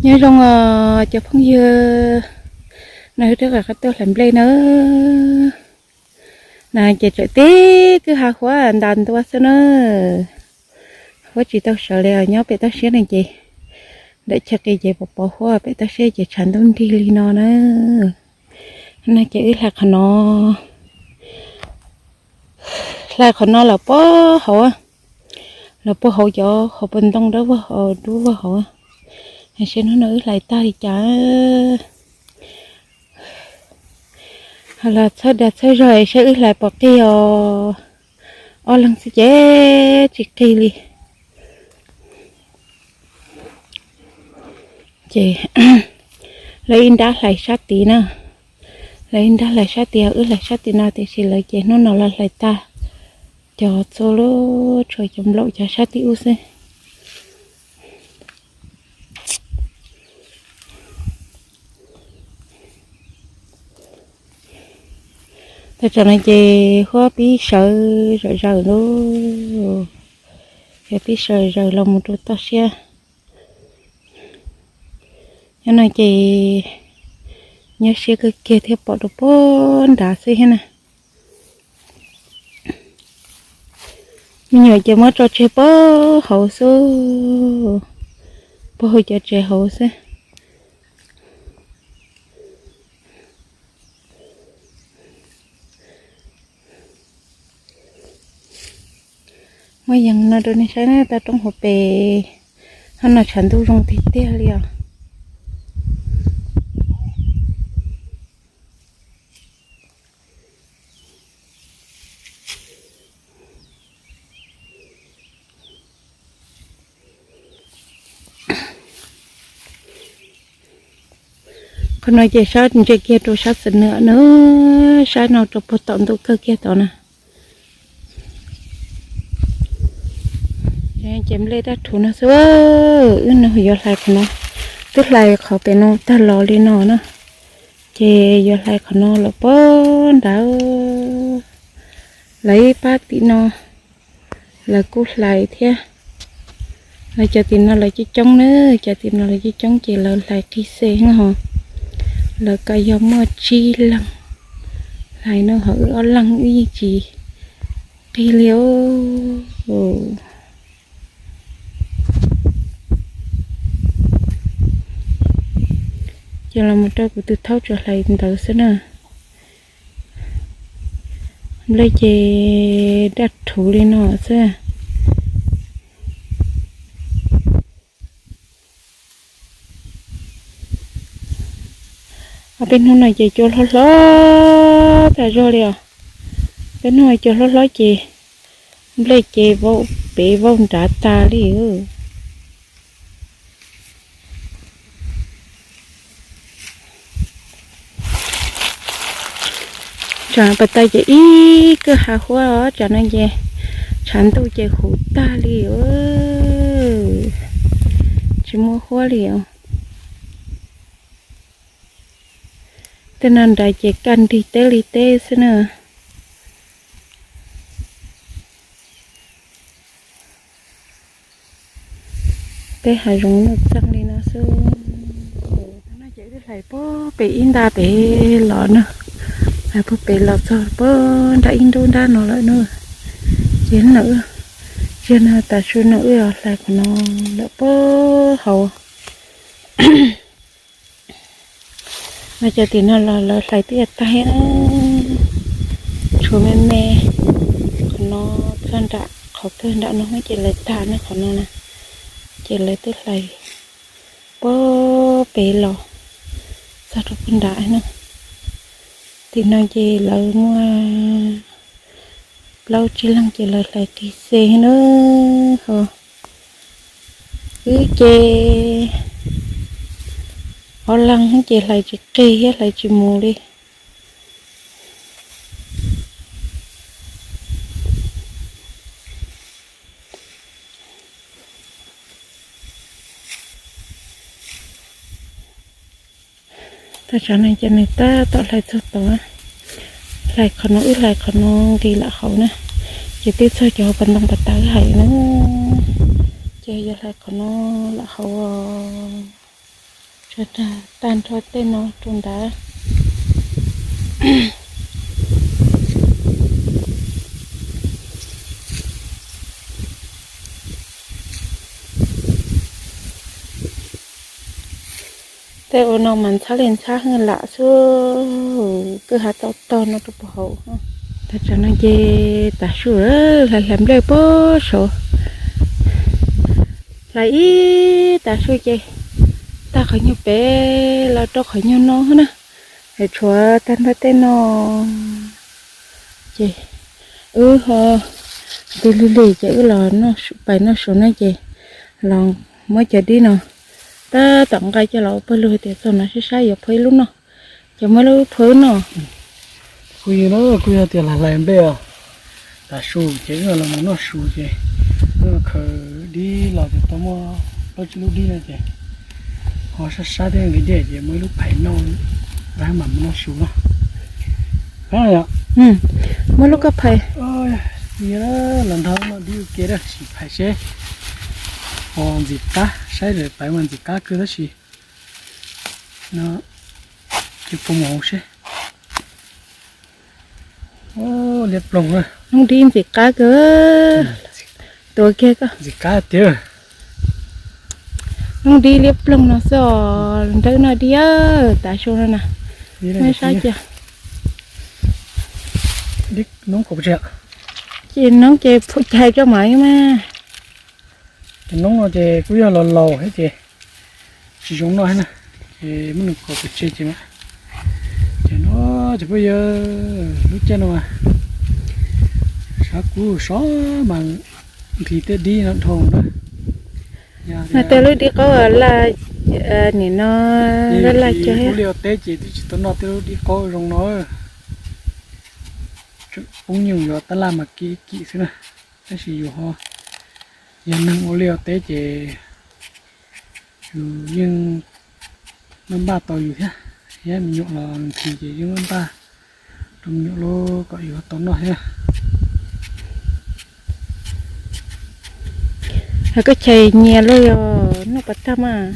Nyob zoo os cov phooj ywg, no wb rov qab tuaj hlais nplej na. Na ces tseem tib kwj ha huab ntas ntua xwb na. Huab tsis tau sawv li os, nyob pem toj siab ne ces ntawm chaw qis ces pos pos huab, pem toj siab ces tshav ntuj nrig li no na. No ces wb hlais qhov no, hlais qhov no lawm puag hauv, lawm puag hauv cov hauv paus ntoo dawb vog dub vog hauv. Seb hnub no wb hlais tag li cas. Los txhawb dag txhawb zog saib wb hlais pom qig os. Ob leeg xwb ces tsis qig li. Ces lawv ib nrab hlais sab tid na, lawv ib nrab hlais sab tid, wb hlais sab tim no, tiam sis lawv ces hnub no lawv hlais tag cov txhua lub, tshuav cov nplaum cov sab tim ub xwb. Tag tsam no ces huab pib sawv zawm zaws lauj, pib sawv zaws los mus rau toj siab. Nyob no ces nyob siab kawg kiag thiaj pom rau puag nrad xwb thiab na. Me nyuam ces muab tso tseg puag hauv xwb, puag hauv cov tsev hauv xwb. Muab yees no rau nej saib na, toj roob hauv pes, ho no tshav ntuj zoo tiag tiag li os. Qhov no ces sab ntsia kiag rau sab xwm nws na, sab no rau puag tom ntuj kawg kiag tod na. Ces nplej daj rhuv no xwb, wb no yuav hlais qhov no, twb hlais qhov pem no tag los li no na, ces yuav hlais qhov no lawm puag nrad, lawv ib pab tim no lawv kuj hlais thiab. Lawv cov tim no lawv coob coob na, cov tim no lawv coob coob ces lawv hlais qig xes no ho. Lawv ko yog muaj tsib leeg hlais no ho wb ob leeg wb yeej tsis qig li os. Ces los mus rau kuv tus thaub tsuas hlais ntawd xwb na. Nplej ces daj rhuv li no xwb. Peb hnub no ces cua hlob hlob tas zog li os. Peb hnub no cua hlob hlob ces nplej ces vau pem vau nrad tas li. Tsam pas tas ces ib kwj ha huab os, tsam no ces tshav ntuj ces huv tag li, tsis muaj huab li os. Tej no nrad ces kaj nrig teb li teb xwb na. Peb hav zoov nuj txeeg li no xwb. No ces wb hlais puag pem ib nta pem los na, hlais puag pem los txog puag nram ib nrub nrab no lawm na. Ces no, tsis no tas su no wb hlais qhov no lawm puag hauv. No cov tim no los lawv hlais twb yuav tag thiab, tshuav me me. Qhov no txog nram qhov kawg nram no ces lawv tag na, qhov no na, ces lawv twb hlais puag pem los txog rau puag nrad na. Tim no ces lawv muaj plaub tsib leeg ces lawv hlais qig xes na ho. Wb ces ob leeg ces hlais tsis qig thiab hlais tsis mus li. Tag tsam no ces nws tab tom hlais txog tod, hlais qhov no, wb hlais qhov no nqis lam hauv na, ces twb txog cov hauv pas ntoo pas tas wb hais na, ces yog hlais qhov no lam hauv os. Tag nrho tej no rau ntawd. Tej ua no mas ntxhab li ntxhab heev lam xwb, kwj ha tau tog no rau puag hauv. Tag tsam no ces tav su hlais hlais nplej puag saud, hlais ib tav su ces tag qhov nyuag pem los rau qhov nyuag no na, es tshuav tag nrho tej no ces wb ho tig lig lig ces wb los pais noj su no ces los muab cov dib no tab tom nqa coj los ua pawg lug tias txog no sab sab yuav phua ib lub noj, ces muab lub phua wb noj. Kuj yog, kuj yog tias hlais hlais nplej os, tav su ces wb los mus noj su ces wb khaws dib los ces tau muaj plaub tsib lub dib no ces ho sab sab thiab nqhis dej ces muaj ib lub phais noj, tab mam mus noj su no. Muaj lub koj phais. Los nrog noj dib ua ke tab sis phais seb ho ntxim qab, saib lawv pais mas ntxim qab kawg tab sis no ces puas mus hauv seb. Liab ploog, noob dib ntxim qab kawg. Tuav kiag koj. Ntxim qab tiag. Noob dib liab ploog no xwb os, nrog noj dib tav su no na. Saib cia. Ces noob ces phuj cai rau mas mas. Ces noob no ces kuj yog los laus thiab ces tsis zoo noj thiab na, ces muab nws kaus pes tseg ces mas. Ces no ces puab yog lub caij no mas sab kuv sov mas nqhis tej dib no dhau na. Mas tej lub dib qaub laj, nim no laj laj cog ua liaj ua teb ces twb tsis tau noj tej lub dib qaub zoo no. Poob nyoog yuav tab laj mas kim kim xwb na, tab sis yus ho yog neeg ua liaj ua teb ces yus yeej npaj npaj tau yus thiab, thiab me nyuam los nqhis ces yeej npaj npaj rau me nyuam los kom yus tau noj thiab. Koj chais nyias los yog noj pas tag mas?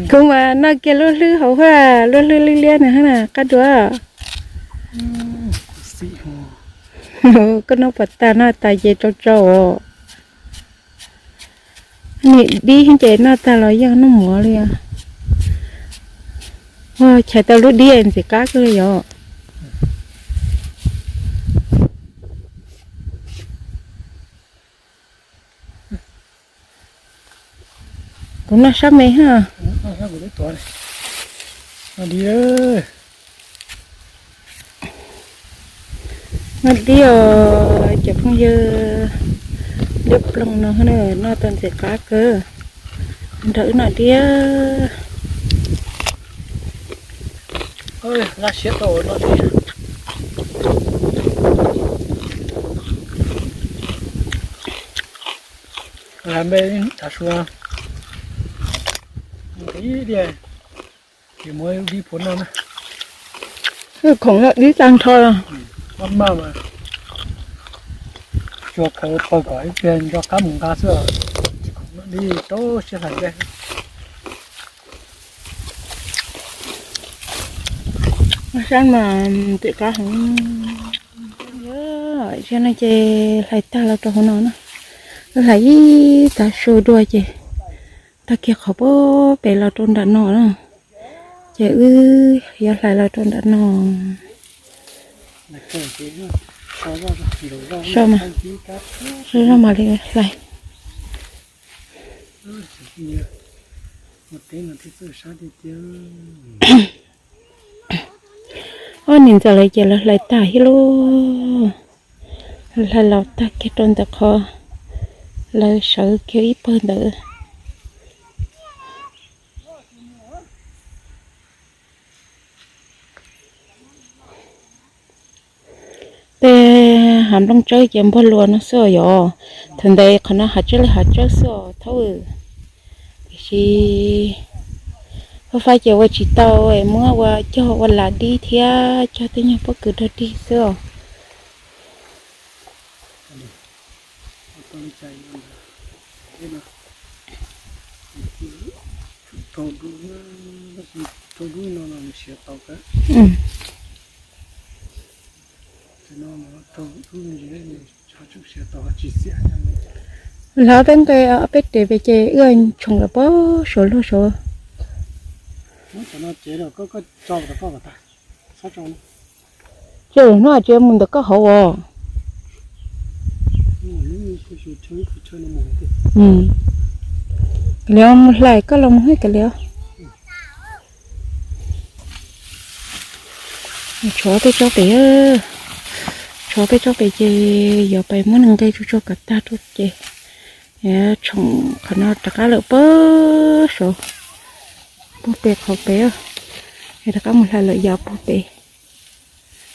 Kuv mas noj kiag lub hlwb hauv hab, lub hlwb liab liab na hab na qab dua. Koj noj pas tag noj tas ces tsau tsau os. Nim dib ces noj tag los yeej noj mov li os. Ua chais tau lub dib ntxim qab kawg li yom. Kuv noj sab me hab. Noj dib os cov phooj ywg, liab ploog no noj tau ntxim qab kawg. Nrog wb noj dib. Laj siab tau noj dib. Hlais nplej tav su, ib diag ces muab dib phua noj na. Khoom noj dib tag nrho los maj maj mas tsuas khaws pawg kom ib pliag nco qab mus nqa xwb, tsis khoom noj dib rau siab hlais nplej. Sab mas ntxim qab heev. Zaum no ces hlais tag los rau hauv no na. Wb hlais ib tav su dua ces tag kiag qhov pem los rau nram no na. Ces wb yuav hlais los rau nram no. So mas, so zoj mam li hlais. Ob niam ntxawm lawv ces lawv hlais tag thiab lauj. Hlais los tag kiag rau ntawm qhov lawv sawv kiag ib pawg ntawd. Tej hav nplooj tsawb ces npog luas no xwb os yom. Thaum ntawd qhov no hav tsawb li hav tsawb xwb os thaub. Tiam sis fab fab ces ua tsis tau es muab ua cog ua lam dib thiab cog tej nyuag pob kws dog dig xwb os. Raug dub, raug dub no no nws siav tau kawg. Ces no raug dub nws siav tau tsis xiam. Hlawv peb nqe peb tes pem ces wb tshoom lawm pem saud luag saud. Cov no cev rau koj, koj tso rau koj kom tag. Txhob tso, tso hnub tsis mus ntawm koj hauv os. Kav liam mus hlais koj los mus kav liam. Tshuav peb tsob pem, tshuav peb tsob pem ces yuav pais muab nqe tso tso kom tag rau ces tshoom qhov no rov qab lawm pem saud, puag pem qhov pem, rov qab mus hlais lawm yav puag pem.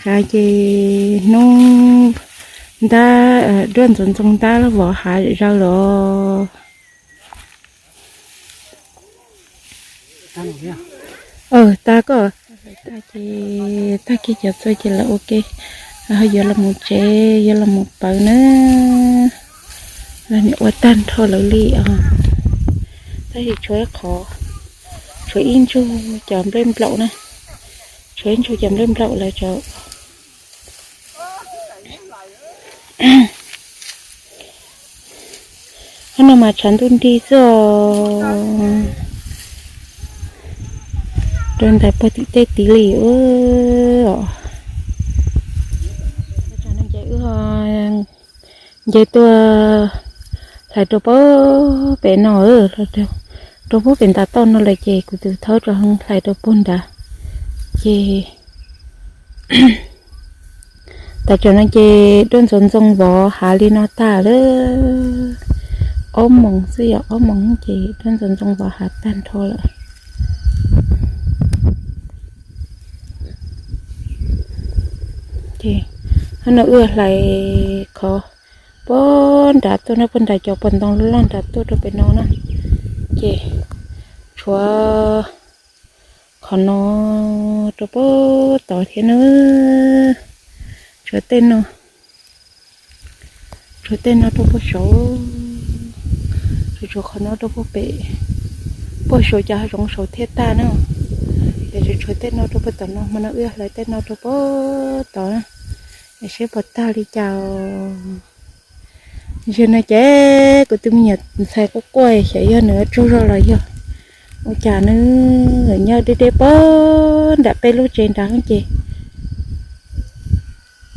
Sav ces hnub ntab, duab ntxoov ntxoo ntab vov hav zaws los. Tag koj, tag ces tag kiag cov txuas ces lawm ua ke, ho yuav los mus tsev, yuav los mus pawv na. Los nim ua tag nrho lawm li os. Tab sis tshuav ib qho, tshuav ib ntsug cov nplej nplaum na, tshuav ib ntsug cov nplej nplaum lawm tso. Hnub no mas tshav ntuj nrig xwb os. Rau ntais puag tim tej tid li os. Nce tuaj hlais rau puag pem no, rau puag pem ntav toj no lawm ces kuv tus thaub rov hlais rau puag nrad. Ces tam sim no ces duab ntxoov ntxoo vov hav li no tag lawm. Ob moos xwb, yog ob moos ces duab ntxoov ntxoo vov hav tag nrho lawm. Ces hnub no wb hlais khov puag nrad tuaj na, puag nrad cov pos ntoo loj loj nrad tuaj rau pem no na. Ces tshuav qhov no rau puag tod thiab na. Tshuav tej no, tshuav tej no rau puag saud, tshuav qhov no rau puag pem, puag saud cov hav zoov saud thiaj tag na. Ces tshuav tej no rau puag tom no, hmo no wb hlais tej no rau puag tod na, es seb puas tag li cas. Zaum no ces kuv tus me nyuam ntxhais quaj quaj xyov yog nws tsaug zog los yog ua cas nws nyob deb deb puag nram peb lub tsev nrad ces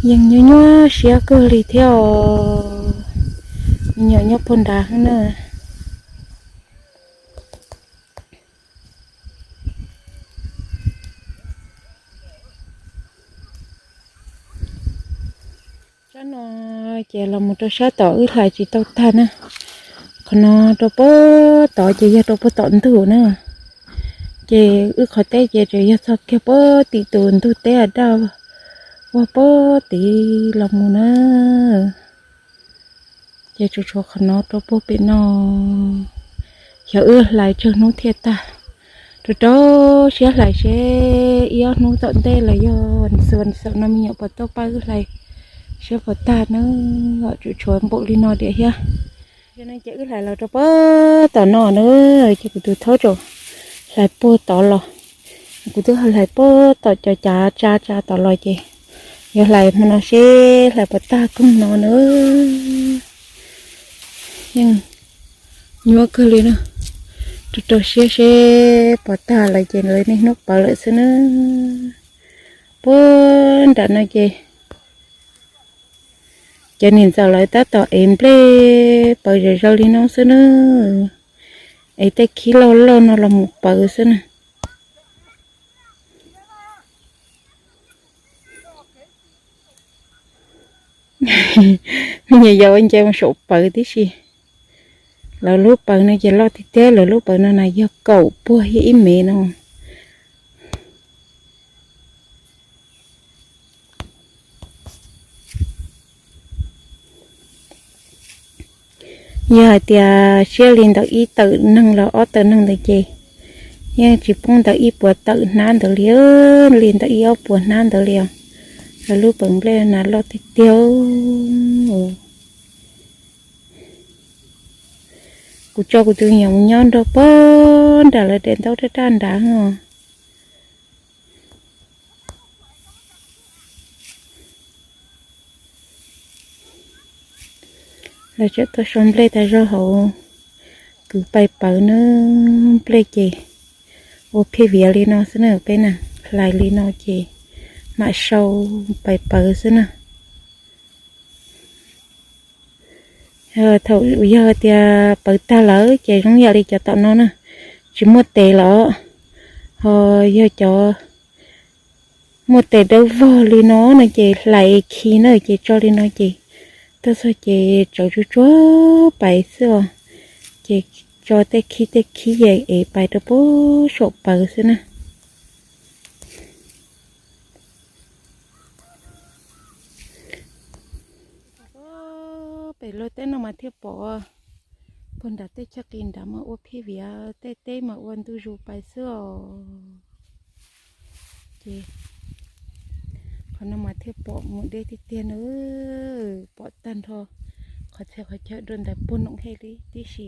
yeej nyuaj nyuaj siab kawg li thiab os. Me nyuam nyob puag nrad na. Sab no ces los mus rau sab tom wb hlais tsis tau tag na. Qhov no rau puag tod ces yog rau puag tom ntug na. Ces wb qhov teb ces tseem yog txog kiag puag tim tus ntug teb a daj vag puag tid los mus na. Ces tsuas tshuav qhov no rau puag pem no, xyov wb hlais tsawg hnub thiaj tag. Rau rau siab hlais seb ib ob hnub tom ntej los yog xaum no me nyuam puas tuaj pab wb hlais seb puas tag na. Tsuas tshuav npaum li no tiag thiab. Ces wb hlais los rau puag tom no na, ces kuv tus thaub tseem hlais puag tod los. Kuv twb hlais puag tom cov cav tsa tsa tod los ces yuav hlais hmo no seb hlais puas tag koog no na. Yeej nyuaj kawg li na. Rau rau siab seb puas tag lawm ces lawv niaj hnub pawv lawm xwb na. Puag nram no ces cov niam ntxawm lawv tab tom ev nplej pawv zom zaws li no xwb na. Ev tej khib loj loj no los mus pawv xwb na. Me nyuam yaus nce mus saum pawv tib si. Lawv lub pawv no ces loj tiag tiag, lawv lub pawv no na yog kaum puag yog ib mev no. Yog hais tias siab li ntawm ib tawm neeg los ob tawm neeg ntawd ces yeej tsis poob ntawm ib puas tawm hnab ntawd li, li ntawm ib ob puas hnab ntawd li os. Lawv lub pawv nplej na loj tiag tiag. Kuv tso kuv tus me nyuam mus nyob nrog pog nram lawv daim ntaub raj raj nrad os. Lawv tseem tuaj sau nplej tas zog hauv kwv pais pawv na, nplej ces ua phiaj viav li no xwb na, peb na, hlais li no ces mam sau pais pawv xwb na. Thaum yog tias pawv tag lawm ces zoo yam li cov tom no na, tsis muaj tes los, ho yog cov muaj tes dawb vog li no no ces hlais khi na, ces tso li no ces tuaj txog ces tsawv tsuag tsuag pais xwb os, ces tso tej khib tej khib es pais rau pem saum pawv xwb na. Pem luag tej no mas thiaj pom puag nram tej chaw qis nrad mas ua phiaj viav, tej teb mas ua ntu zus pais xwb os. Ces qhov no mas thiaj pom mus deb tiag tiag na, pom tag nrho qhov txhia qhov chaw dua ntawd puag noo hej li tib si.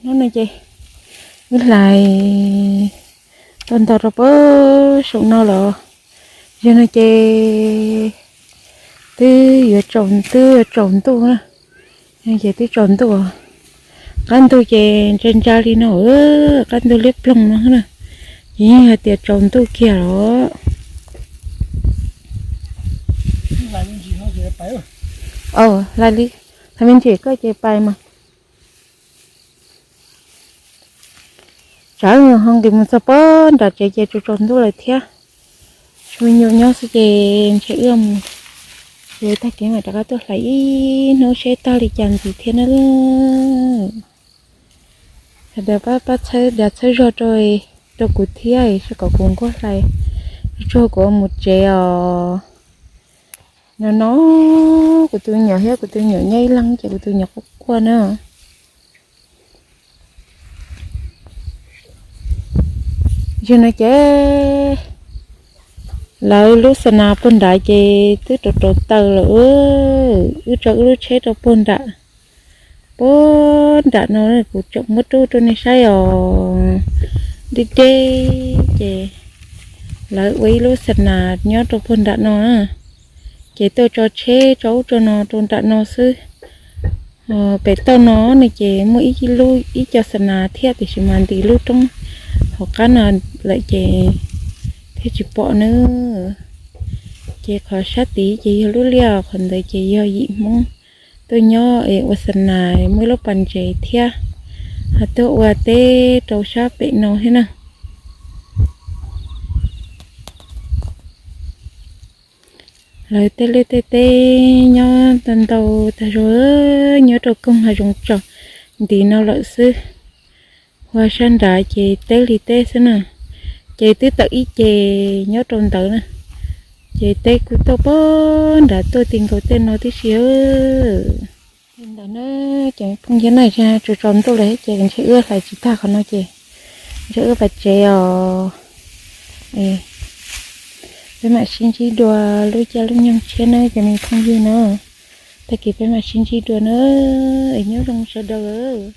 Hnub no ces wb hlais tau ntau rau pem saum no los, yog no ces twb yuav tsaus, twb yuav tsaus ntuj na, ces twb tsaus ntuj. Qab ntug ces ntsa ntsa li no, qab ntug liab ploog no na, ces yeej hais tias tsaus ntuj kiag los. Hlais li, thaum me ntsis koj ces pais mas. Tsam ho nqis mus txog pem nram tsev ces tsaus tsaus ntuj lawm thiab. Tshuav me nyuam nyob xwb ces ntshe wb mus, ces tag kis mam rov qab tuaj hlais ib hnub seb tag li cas ntxiv thiab na. Sawv daws pab pab txhawb dag txhawb zog rau, rau kuv thiab, seb kom kuv nquag hlais tsuag kuv mus tsev os. No no, kuv tus nyuam thiab kuv tus nyuam nyob ib leeg ces kuv tus nyuam quaj quaj na. Yog no ces lawv lub xa nas puag nrad ces twb rauv rauv taws lawm. Wb tso wb lub tsheb rau puag nram, puag nram no, kuv tseem muab rub rau nej saib os. Deb deb ces lawv ua ib lub xa nas nyob rau puag nram no na, ces tuaj tso tsheb tso ub tso no rau nram no xwb. Pem toj no ne ces muaj ib lub ib co xa nas thiab tiam sis mas ntim lub roob hauv qab no lawm ces thiaj tsis pom na. Ces qhov sab tid ces yog lub liaj, qhov ntawd ces yog yim Hmoob tuaj nyob es ua xa nas, muaj ib lub pas ntses thiab, ho tuaj ua teb rau sab pem no thiab na. Lawv tej liaj tej teb nyob ntau ntau tag zog, nyob rau koog hav zoov tsom ntiv no lawm xwb. Ua sab nrad ces teb li teb xwb na, ces twb tawm ib ce nyob rau ntawd na, ces teb kuj tuaj pem nrad tuaj ti nkaus tej no tib si. Li ntawd na, ces phooj ywg na, tsaus tsaus ntuj lawm ces ntshe wb hlais tsis tag qhov no ces ntshe wb pais tsev os. Peb mam sib ntsib dua lub caij lub nyoog tshiab na cov me phooj ywg na. Tag kis peb mam sib ntsib dua na. Nyob zoo sawv daws.